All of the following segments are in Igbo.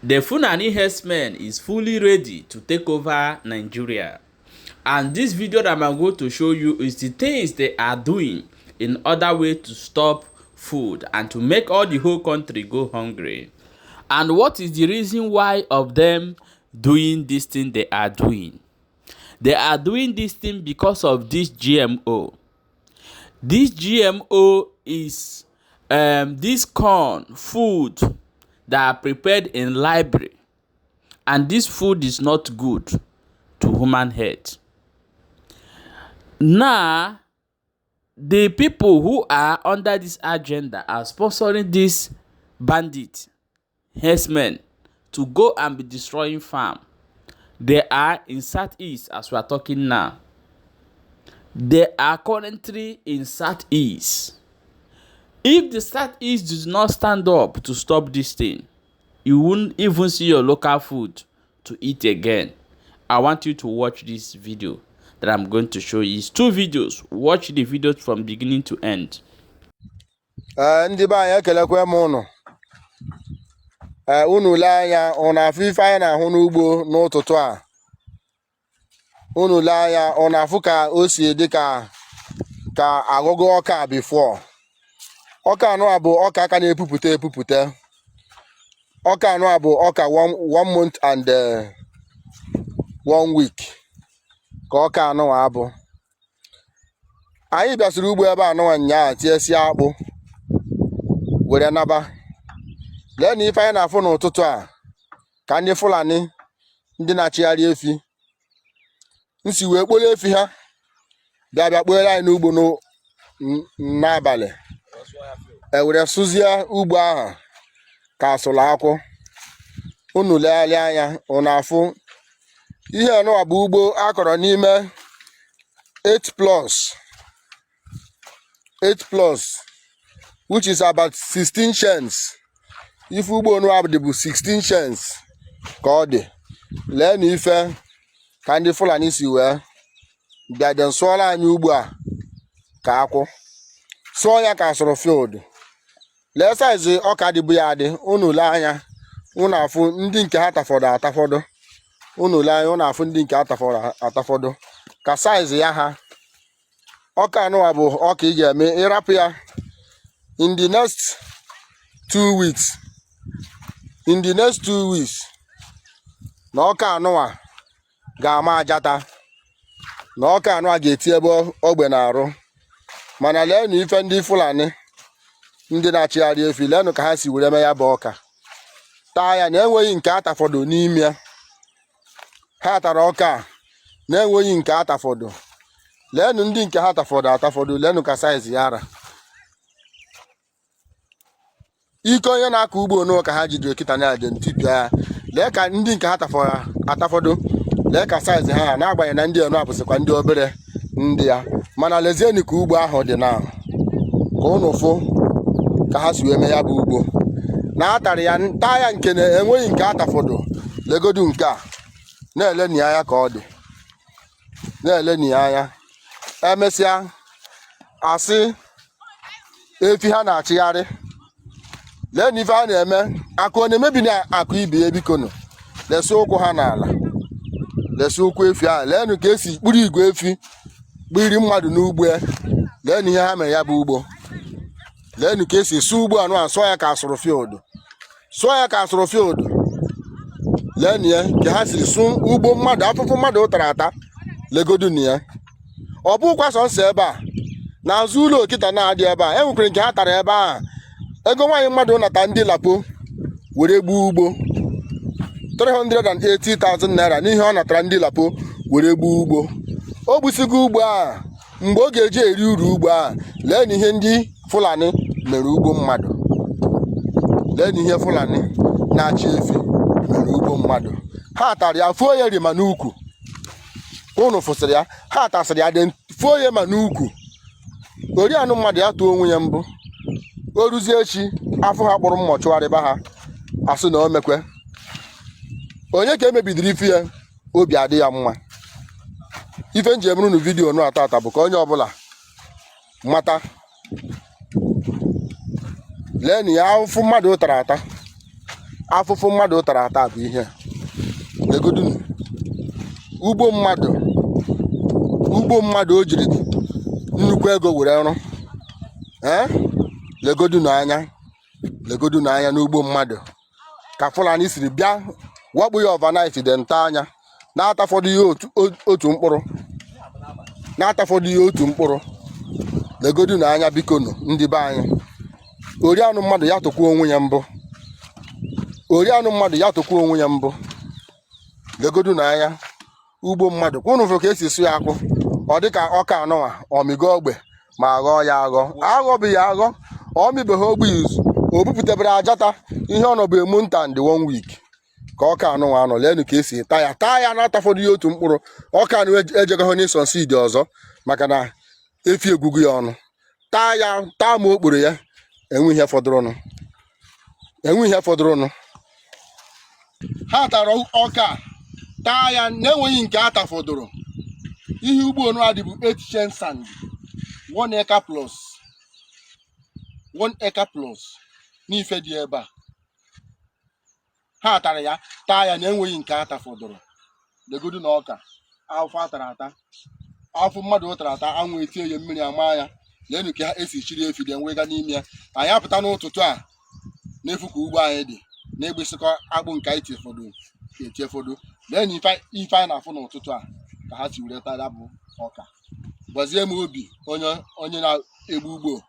The Fulani herdsmen is fully ready to take over Nigeria. And this video that I'm going to show you is the things they are doing in other way to stop food and to make all the whole country go hungry. And what is the reason why of them doing this thing they are doing? They are doing this thing because of this GMO. This GMO is this corn food that are prepared in library, and this food is not good to human health. Now, the people who are under this agenda are sponsoring this bandit herdsmen to go and be destroying farm. They are in Southeast as we are talking now. They are currently in Southeast. If the Southeast does not stand up to stop this thing, you won't even see your local food to eat again. I want you to watch this video that I'm going to show you. It's two videos. Watch the videos from beginning to end. Ee, ndị be anyị, ekelekwe m ụnụ. Ee, unu lee anya, ụnụ afụ ife anyị na-ahụ n'ugbo n'ụtụtụ a. Unu lee anya, ụnụ afụ ka o si dị ka aghọgo ọka. Before ọka anụ a bụ ọka aka na-epupụta epupụta. Ọka anụ a bụ ọka one month and one week ka ọka anụ a bụ. Anyị bịasịrị ugbo ebe anụnwa nyaa, tiesie akpụ were naba. Lee na ife anyị na-afụ n'ụtụtụ a, ka ndị Fulani, ndị na-achịgharị efi nsi wee kporo efi ha bịa bịa kporo anyị n'ugbo n'abalị, e were sụzie ugbo ahụ ka asụrụ akwụ. Unu legharịa anya, unu afụ ihe anụwa bụ ugbo akọrọ n'ime 8 plus 8 plus, which is about 16 chains. Ife ugbo onua dị bụ 16 chains ka ọ dị. Lee na ife ka ndị Fulani si wee bịa dị sụọrọ anyị ugbo a ka akwụ, sụọ ya ka asụrụ field. Lee size ọka dịbụ ya adị. Unu lee anya, unu afụ ndị nke ha tafọdụ atafọdụ. Unu lee anya, unu afụ ndị nke ha tafọdụ atafọdụ, ka size ya ha. Ọka anụwa bụ ọka ị ga-eme ịrapụ ya in the next 2 weeks, in the next 2 weeks, na ọka anụwa ga-ama ajata, na ọka anụwa ga-eti ebe ogbe na-arụ. Mana leenụ ife ndị Fulani, ndị na-achịgharị efi, leenụ ka ha si were mee ya bụ ọka, taa ya na enweghị nke atafọdụ n'ime ya. Ha tara ọka a na-enweghị nke atafọdụ. Leenụ ndị nke ha tafọdụ atafọdụ, leenụ ka size ya ra. Ike onye na-akọ ugbo onwe ka ha jidere kịta na-aje ntipịa ya. Lee ka ndị nke ha tafọrọ atafọdụ, lee ka size ha ha, n'agbanyeghị na ndị enu abụsịkwa ndị obere ndị ya. Mana lezienụ ka ugbo ahụ dị na ka ụnụ fụ ka ha si wee mee ya bụ ugbo na atara ya, taa ya nke na enweghị nke atafọdụ. Legodu nke a, na-eleni anya ka ọ dị, na-eleni anya. Emesịa, asị efi ha na-achịgharị. Lee na ife a na-eme akụ, ọ na-emebi na akụ ibe ya. Bikonu, lesi ụkwụ ha n'ala, lesi ụkwụ efi ahụ. Leenụ ka esi kpụrụ igwe efi kpiri mmadụ n'ugbo ya. Leenụ ihe ha mere ya bụ ugbo. Leenụ ka esi sụọ ugbo anụ a, sụọ ya ka asụrụ field, sụọ ya ka asụrụ field. Leenụ ya ka ha siri sụ ugbo mmadụ, afụfụ mmadụ tara ata. Legodu na ya, ọ bụkwa sọnsọ ebe a n'azụ ụlọ okịta na-adị ebe a, e nwekwara nke ha tara ebe ahụ. Ego nwaanyị mmadụ nata ndị lapo were gbuo ugbo, 380,000 naira n'ihe ọ natara ndị lapo were gbuo ugbo. O gbusigo ugbo a mgbe ọ ga-eji eri uru ugbo a. Lee na ihe ndị Fulani mere ugbo mmadụ. Lee na ihe Fulani na-achị efi mere ugbo mmadụ. Ha tara ya, fuo ya rima n'ukwu. Unu fụsịrị ya, ha tasịrị ya dị, fuo ya ma n'ukwu. Orianụ mmadụ ya tụọ onwe ya mbụ. O ruzie echi, afọ ha kpụrụ mmụọ chụgharịba ha, asị na o mekwe onye ka emebidoro ife ya, obi adị ya mma. Ife nji emere unu video nụ atata bụ ka onye ọbụla mata. Leenụ ya, afụfụ mmadụ tara ata, Afụfụ mmadụ tara ata bụ ihe a. Legodunu ugbo mmadụ, ugbo mmadụ o jiri nnukwu ego were rụ. Ee, legodunu anya, legodunu anya n'ugbo mmadụ ka Fulani siri bịa wakpo ya overnight dị nta anya, na-atafọdụ ya otu mkpụrụ, na-atafọdụ ya otu mkpụrụ. Legodunu anya, bikonu, ndị be anyị. Ori anụ mmadụ ya tụkwa onwe ya mbụ, ori anụ mmadụ ya tụkwa onwe ya mbụ. Legodunu anya ugbo mmadụ kwa unu fụrụ ka esi sụ ya akwụ. Ọ dịka ọka anụnwa ọmịgo ogbe ma ghọọ ya aghọ, aghọ bụ ya aghọ. Ọ mịbeghị ogbe izu o bupụtabere ajata ihe ọ nọbụ emu nta ndị one week ka ọka anụnwa anọ. Leenụ ka esi taa ya, taa ya, na-atafọdụ ya otu mkpụrụ. Ọka anụ ejegọghị n'ịsọ seed ọzọ maka na efi egwugo ya ọnụ, taa ya, taa ma okporo ya. Enwe ihe fọdụrụnụ, enwe ihe fọdụrụnụ. Ha tara ọka a, taa ya na-enweghị nke a tafọdụrụ. Ihe ugbo onu adị bụ 8 chain sand, 1 acre plus, 1 acre plus n'ife dị ebe a. Ha tara ya, taa ya na-enweghị nke a tafọdụrụ. Legodu na ọka afọ atara ata, afọ mmadụ tara ata, anwụ etie ya, mmiri ama ya. Leenụ ka ha esi chiri efi dị nwega n'ime ya. Anyị apụta n'ụtụtụ a n'efu ka ugbo anyị dị na-egbesịkọ akpụ nke anyị tiefọdụ ka etiefọdụ. Leenụ ife anyị na-afụ n'ụtụtụ a ka ha si were taa bụ ọka. Gwazie m obi onye na-egbu ugbo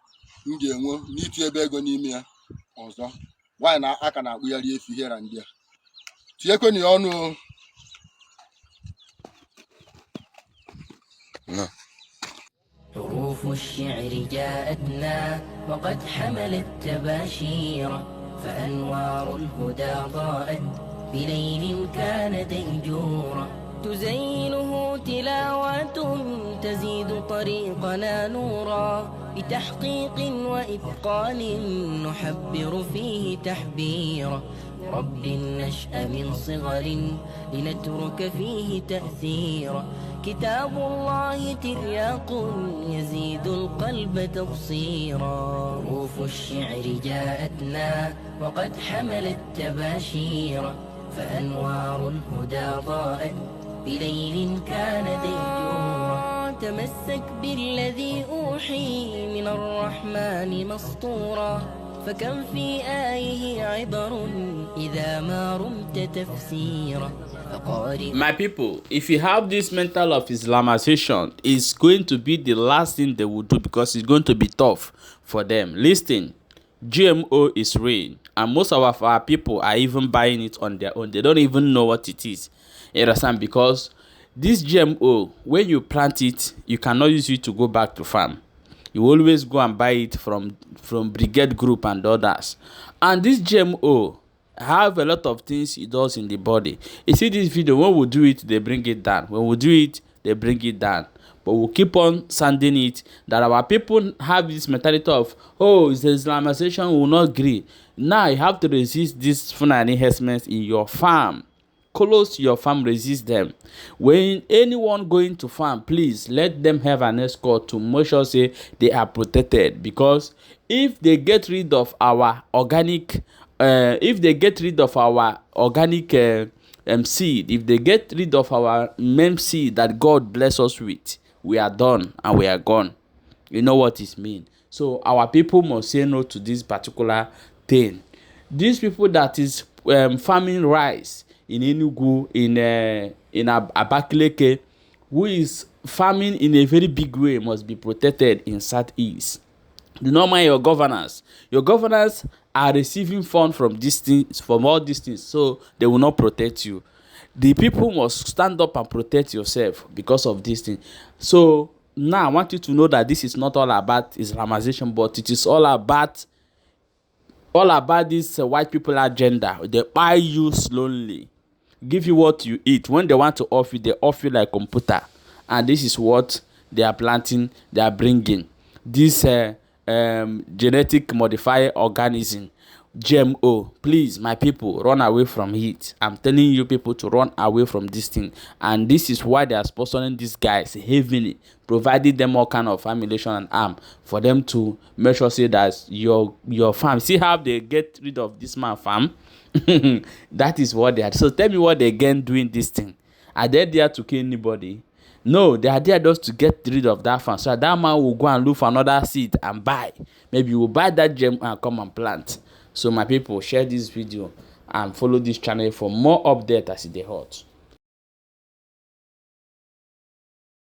m ga-enwe n'iti ebe ego n'ime ya ọzọ. Nwaanyị na aka na-akpụgharị efi here ndị a tinyekwenụ ya ọnụ o. No. حروف الشعر جاءتنا وقد حملت تباشيرا، فأنوار الهدى ضاءت بليل كان ديجورا، تزينه تلاوات تزيد طريقنا نورا، بتحقيق وإتقان نحبر فيه تحبيرا، رب النشأ من صغر لنترك فيه تأثيرا، كتاب الله ترياق يزيد القلب تبصيرا. حروف الشعر جاءتنا وقد حملت تباشيرا، فأنوار الهدى ضاءت بليل كان ديجورا، تمسك بالذي أوحي من الرحمن مسطورا، فكم في آيه عبر إذا ما رمت تفسيرا، فقارئ My people, if you have this mental of Islamization, it's going to be the last thing they will do because it's going to be tough for them. Listen, GMO is real, and most of our people are even buying it on their own. They don't even know what it is. You understand? Because this GMO, when you plant it, you cannot use it to go back to farm. You always go and buy it from Brigade Group and others. And this GMO have a lot of things it does in the body. You see this video, when we do it, they bring it down. When we do it, they bring it down. But we'll keep on sanding it that our people have this mentality of, oh, it's Islamization, we will not agree. Now you have to resist this Fulani herdsmen in your farm. Close your farm, resist them. When anyone going to farm, please let them have an escort to make sure say they are protected. Because if they get rid of our organic, if they get rid of our organic seed, if they get rid of our main seed that God bless us with, we are done and we are gone. You know what it means. So our people must say no to this particular thing. These people that is farming rice in Enugu, in Abakaliki, who is farming in a very big way, must be protected in Southeast. Do not mind your governors. Your governors are receiving funds from these things, from all these things, so they will not protect you. The people must stand up and protect yourself because of this thing. So now I want you to know that this is not all about Islamization, but it is all about this white people agenda. They buy you slowly, give you what you eat. When they want to off you, they off you like computer. And this is what they are planting, they are bringing. This genetic modified organism. GMO. Please, my people, run away from it. I'm telling you people to run away from this thing. And this is why they are sponsoring these guys heavily, providing them all kind of ammunition and arm for them to make sure say that your farm. See how they get rid of this man farm? That is what they are. So tell me what they gain doing this thing. Are they there to kill anybody? No, they are there just to get rid of that farm, so that, that man will go and look for another seed and buy. Maybe you will buy that gem and come and plant. So my people, share this video and follow this channel for more updates as e dey hot.